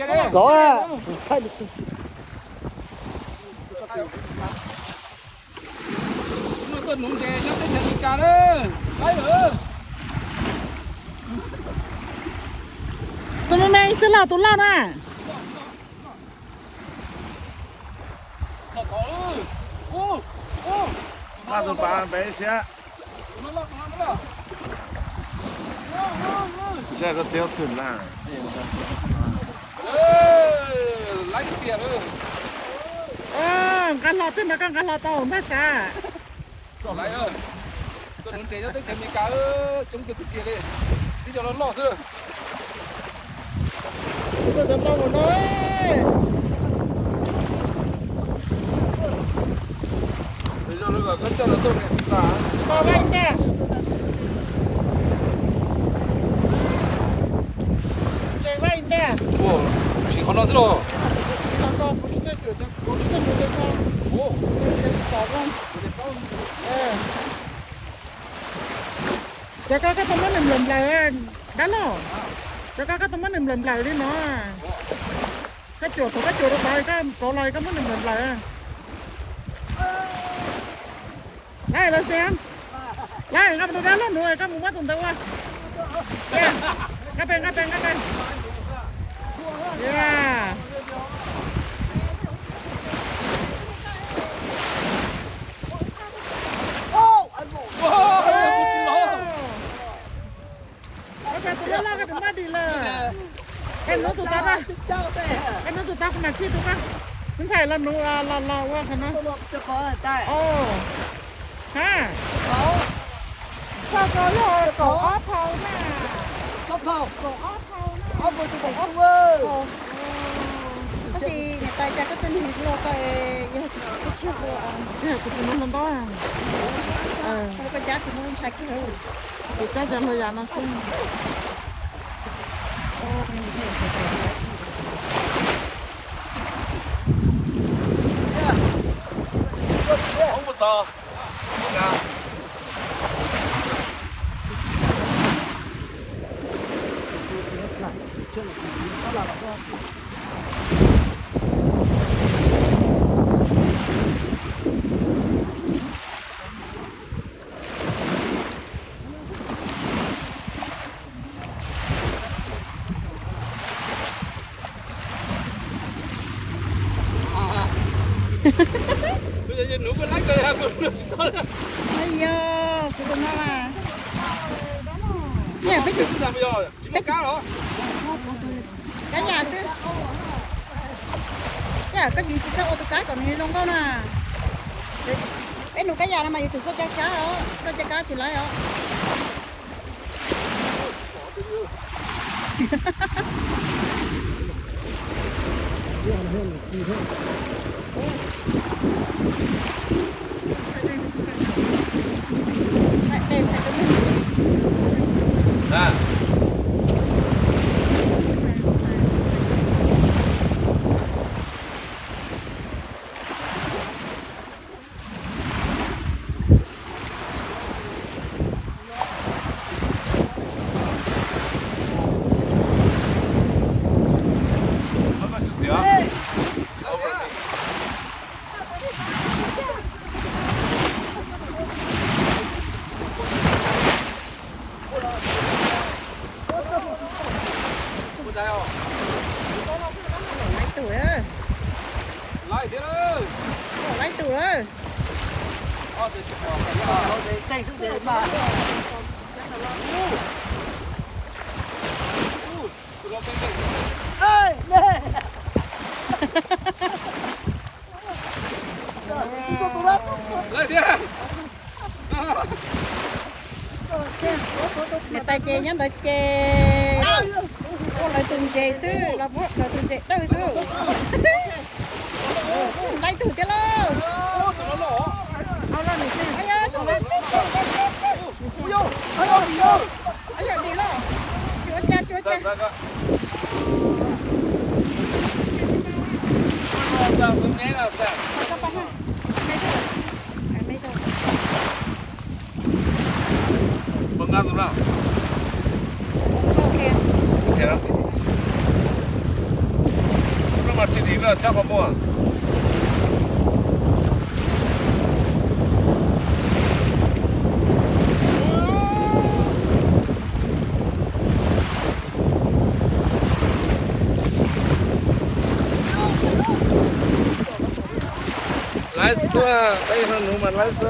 Cov, tuaj nuv ntses nyob teb chaws Amelikas na. Tus me me xwb los tus loj na. Tus loj tus loj. Zaj koj txiv twm na. Nqa hlo tej no, koj nqa hlo tau ntag sav. Tuaj nuv ntses nyob teb chaws Amelikas, coob kawg tiag tiag li. Tib co loj loj xwb. Ntses vaj ib ntag. Ntses vaj ib ntag. Tsis qhov no xwb los. Tsis qhov no, kuv tsis txawj cuam, kuv tsis txawj cuam ntses no. Cov ko koj tau muab nws nplawm nplawm, dab laug. Cov ko koj tau muab nws nplawm nplawm li no. Koj cuam thaum koj cuam rau tod, koj kauv los koj muab nws nplawm nplawm. Laib los xij, laib nqa mus rau dab laug nuv, koj mus muab tus ntawd ua. Nqa pem, nqa pem, nqa pem. Ua cas tus loj loj koj tus maj dim lawm. Koj nuv tus tod, koj nuv tus tod kuv mam khij tus koj. Ntxhais los nuv, los los ua qhov no. Ha, txog rau yog kaum ob phau na. Kaum ob phau na. Tab sis niam tais cas koj txawj nug hluas koj, yog koj tsis hluas, kuv tsis nug hluas ntaub. Koj cab tsis muaj lub ntshai kiag. Kuv cab cov hluas yam no xwb. Yog kuv tus no mas, peb, peb kab yam xwb. Yam koj tsis txawj ua tus kab kom nws zoo nkauj na. Peb nuv kab yam no mas yus tsum txawj cab kab os, txawj cab kab tsis laib os. Laib tus, laib tus lawm. Niam tais ces nyob ntawd ces ua lawv tus ntses xwb los muab lawv tus ntses dawj xwb. Laib tug thiab lauj. Yog dim lauj. Tsis ua cas, tsis ua cas. Tsis dim no txhob qhov muag. Laib xwb, peb yog nuv mas laib xwb.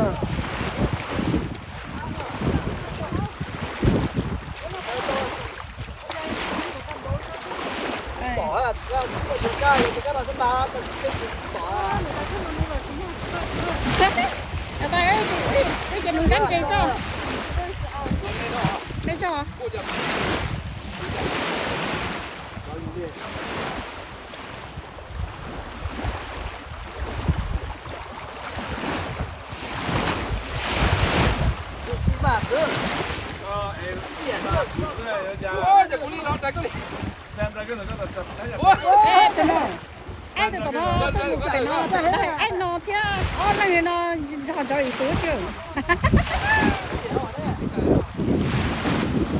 Wb ces nws nkab ntses xwb. Peb tso. Tus no, tus no, tus no thiab ob leeg no ho cov ib tug xwb.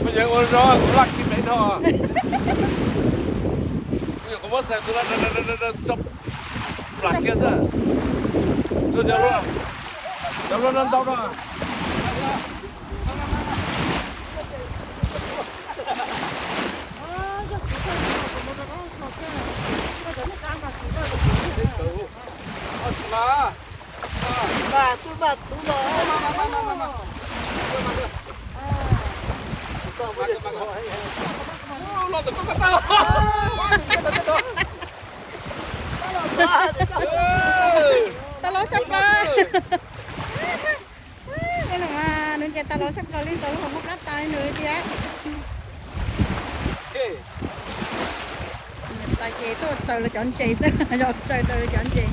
Kuv yeej ua zog kuv laj kiag pem no. Kuv muab xaws kuv laj kiag xwb. Cov loj no ntau no. Mas twb mas tub los. Tau los sab plaws. Nws ces tau los sab plaws li ntawd, muab qab tas li ntawd thiab. Tais ces tuaj tsaws los cov ntses xwb, yog tsaws tau los cov ntses.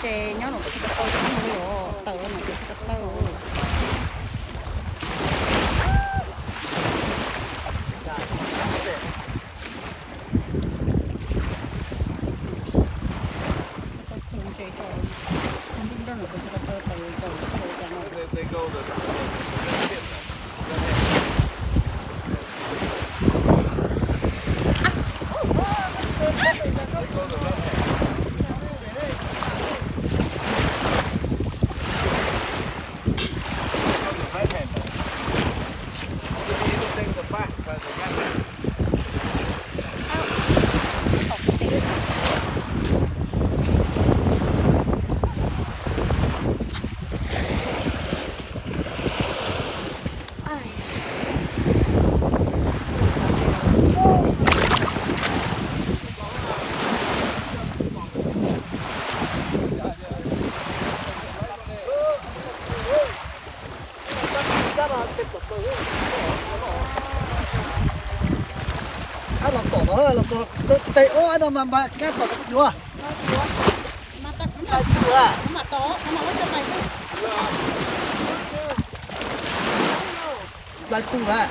Ces nyob no tsis tau tau li os, tawm no ces tsis tau tau. Los tom no, los tom tes ub no mas npaj kab tom yuav. Nplai tug a.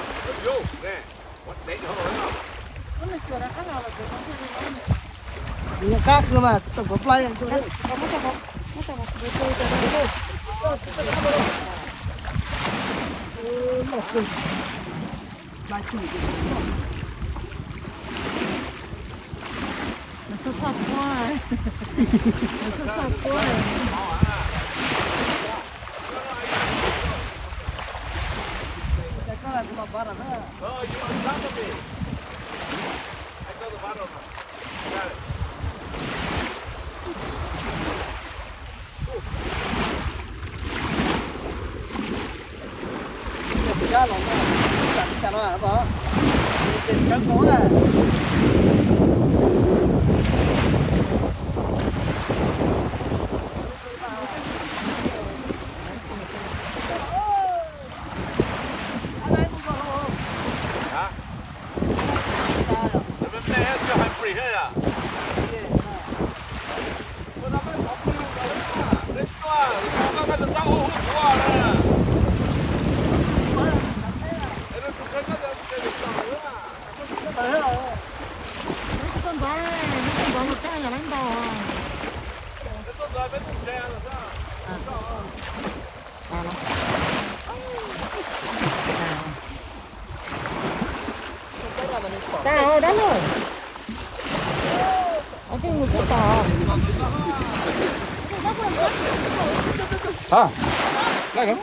Nws qab kawg mas tsis tau kov nplai. Nplai tug. Txhob txhob quaj, txhob txhob quaj. Tau dab laug. Ov, twb mus tau. Ha, laij lawm.